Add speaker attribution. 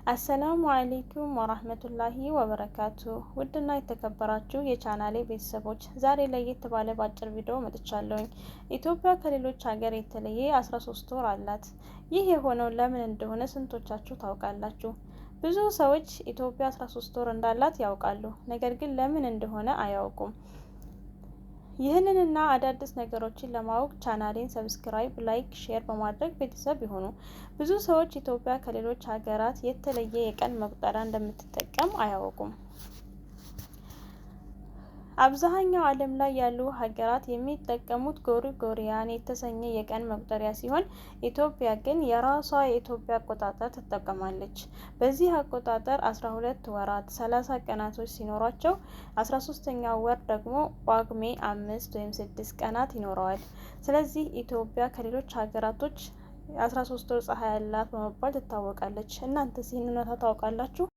Speaker 1: አሰላሙ አሌይኩም ወራህመቱላሂ ወበረካቱ። ውድና የተከበራችሁ የቻናሌ ቤተሰቦች፣ ዛሬ ለየት ባለ በአጭር ቪዲዮ መጥቻለሁኝ። ኢትዮጵያ ከሌሎች ሀገር የተለየ 13 ወር አላት። ይህ የሆነው ለምን እንደሆነ ስንቶቻችሁ ታውቃላችሁ? ብዙ ሰዎች ኢትዮጵያ 13 ወር እንዳላት ያውቃሉ፣ ነገር ግን ለምን እንደሆነ አያውቁም። ይህንንና አዳዲስ ነገሮችን ለማወቅ ቻናሌን subscribe፣ like፣ share በማድረግ ቤተሰብ ይሁኑ። ብዙ ሰዎች ኢትዮጵያ ከሌሎች ሀገራት የተለየ የቀን መቁጠሪያ እንደምትጠቀም አያውቁም። አብዛኛው ዓለም ላይ ያሉ ሀገራት የሚጠቀሙት ጎሪጎሪያን የተሰኘ የቀን መቁጠሪያ ሲሆን፣ ኢትዮጵያ ግን የራሷ የኢትዮጵያ አቆጣጠር ትጠቀማለች። በዚህ አቆጣጠር 12 ወራት 30 ቀናቶች ሲኖሯቸው፣ 13ኛው ወር ደግሞ ጳጉሜ 5 ወይም 6 ቀናት ይኖረዋል። ስለዚህ ኢትዮጵያ ከሌሎች ሀገራቶች 13 ወር ፀሐይ ያላት በመባል ትታወቃለች። እናንተስ ይህንን እውነታ ታውቃላችሁ?